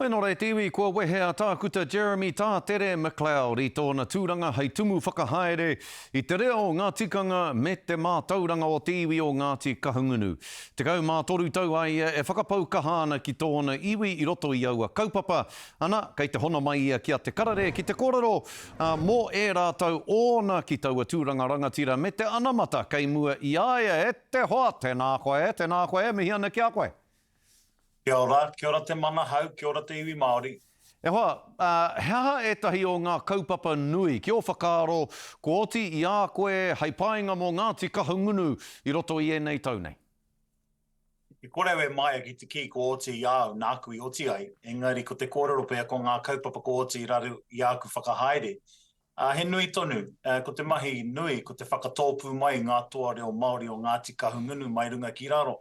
Hoi nō reira te iwi, kua wehe a Tākuta Jeremy Tātere McLeod i tōna tūranga hei tumu whakahaere i te reo, ngā tikanga me te mātauranga o te iwi o Ngāti Kahungunu. 13 tau a ia e whakapau kaha ana ki tōna iwi i roto i aua kaupapa, ana, kei te hono mai ia ki a Te Karere ki te kōrero mō ērā tau ōna ki taua tūranga rangatira me te anamata kei mua i a ia. E te hoa, tēnā koe, tēnā koe, e mihi ana ki a koe. Kia ora, kia ora te manahau, kia ora te iwi Māori. E hoa, he aha ētahi o ngā kaupapa nui, ki ō whakaaro, kua oti i a koe hei painga mō Ngāti Kahungunu i roto i ēnei tau nei? E kore au e māia ki te kī kua oti i a au, nāku i oti ai, engari ko te kōrero pea ko ngā kaupapa kua oti i raro i āku whakahaere, Ā, he nui tonu. Ko te mahi nui, ko te whakatōpū mai i ngā toa reo Māori o Ngāti Kahungunu mai runga ki raro.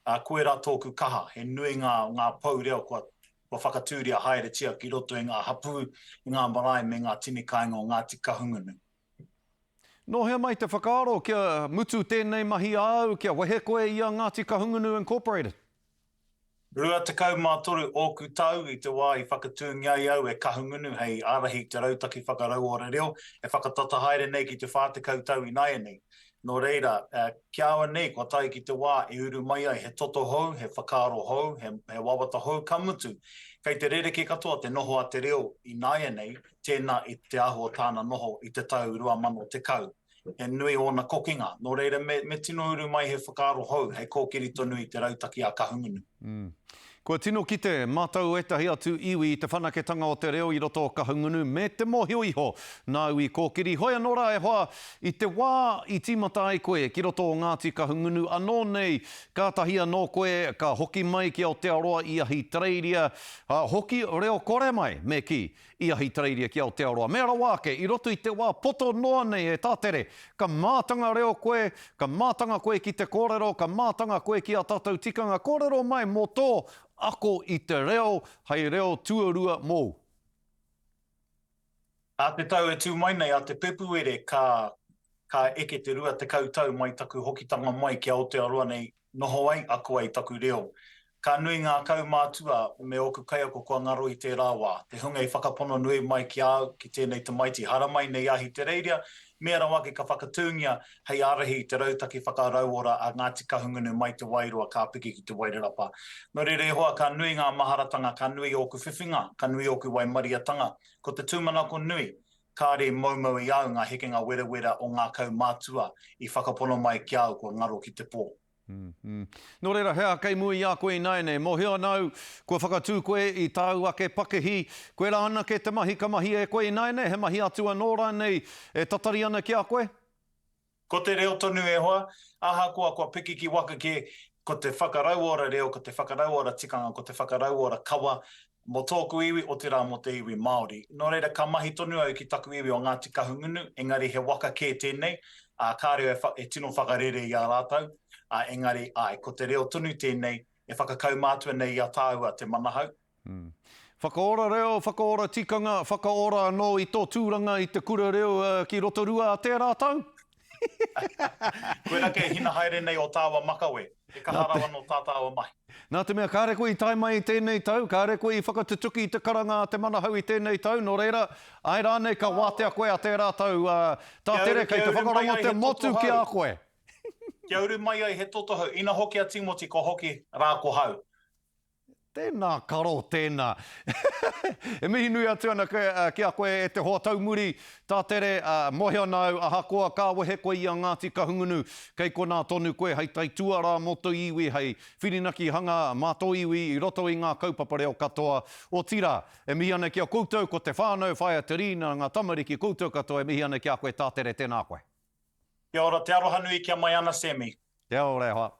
Ā, koirā tōku kaha, he nui ngā, ngā pou reo kua, kua whakatūria haeretia ki roto i ngā hapū, i ngā marae me ngā tini kāinga o Ngāti Kahungunu. Nō hea mai te whakaaro kia mutu tēnei mahi āu, kia wehe koe i a Ngāti Kahungunu Incorporated? 23 ōku tau i te wā i whakatūngia ai au e Kahungunu hei ārahi i te Rautaki Whakarauora Reo e whakatata haere nei ki te 40 tau ināianei. Nō reira, ki a au nei kua tae ki te wā e uru mai ai he toto hou, he whakaaro hou, he, he wawata hou, ka mutu, kei te rerekē katoa te noho a te reo ināianei tēnā i te āhua o tāna noho i te tau 2010. He nui ōna kokenga, nō reira me, me tino uru mai he whakaaro hou hei kōkiri tonu i te rautaki a Kahungunu. Mm. Kua tino kite mātou ētahi atu iwi i te whanaketanga o te reo i roto o Kahungunu me te mōhio iho nāu i kōkiri. Hoi anō rā e hoa, i te wā i tīmata ai koe ki roto o Ngāti Kahungunu anō nei, kātahi anō koe ka hoki mai ki Aotearoa i Ahitereiria, hoki reo kore mai, me kī, i Ahitereiria ki Aotearoa. Mea rawa ake, i roto i te wā poto noa nei e Tātere, ka mātanga reo koe, ka mātanga koe ki te kōrero, ka mātanga koe ki ā tātou tikanga. Kōrero mai mō tō ako i te reo hei reo tuarua mōu. Ā te tau e tū mai nei, ā te Pepuere, ka, ka eke te 20 tau mai taku hokitanga mai ki Aotearoa nei noho ai, ako ai taku reo. Ka nui ngā kaumātua me ōku kaiako kua ngaro i tērā wā, te hunga i whakapono nui mai ki a au, ki tēnei tamaiti haramai nei Ahitereiria, mea rawa ake ka whakatūngia hei ārahi i te rautaki whakarauora a Ngāti Kahungunu mai Te Wairoa ka piki ki Te Wairarapa. Nō reira e hoa, ka nui ngā maharatanga, ka nui ōku whiwhinga, ka nui ōku waimariatanga. Ko te tūmanako nui, kāre i moumou i a au ngā hekenga werawera o ngā kaumātua i whakapono mai ki a au kua ngaro ki te pō. Nō reira, he aha kei mua i a koe ināianei? Mōhio ana au, kua whakatū koe i tāu ake pakihi, koirā anake te mahi ka mahia e koe ināianei, he mahi atu anō rānei e tatari ana ki a koe? Ko te reo tonu e hoa, ahakoa kua piki ki waka kē, ko te whakarauora reo, ko te whakarauora tikanga, ko te whakarauora kawa, mō tōku iwi, otirā mō te iwi Māori. Nō reira, ka mahi tonu au ki taku iwi o Ngāti Kahungunu, engari he waka kē tēnei, ā, kāre au e tino whakarere i a rātou, ā, engari, āe, ko te reo tonu tēnei e whakakaumātua nei i a tāua te manahau. Whakaora reo, whakaora tikanga, whakaora anō i tō tūranga i te kura reo ki Rotorua a tērā tau? Koirā kei hina haere nei o tāua makawe, he kaha rawa nō tā tāua mahi. Nā te mea kāre koe i tae mai i tēnei tau, kāre koe i whakatutuki i te karanga a Te Manahau i tēnei tau, nō reira, āe rānei ka wātea koe a tērā tau, ā, tā tere kei te whakarongo te motu ki a koe. Kia uru mai ai he totohau, ina hoki a Tīmoti ko hoki rā ko hau. Tēnā karo, tēnā. E mihi nui atu ana ki a koe e te hoa taumuri, tā Tere, moe ana au, ahakoa ka wehe koe i a Ngāti Kahungunu, kei konā tonu koe hei taituarā mō tō iwi, hei whirinakihanga mā tō iwi i roto i ngā kaupapa reo katoa. Otirā, e mihi ana ki a koutou, ko te whānau, Whaea Terina, ngā tamariki, koutou katoa, e mihi ana ki a koe, tā Tere, tēnā koe. Kia ora, te aroha nui kia mai ana Sammy. Kia ora e hoa.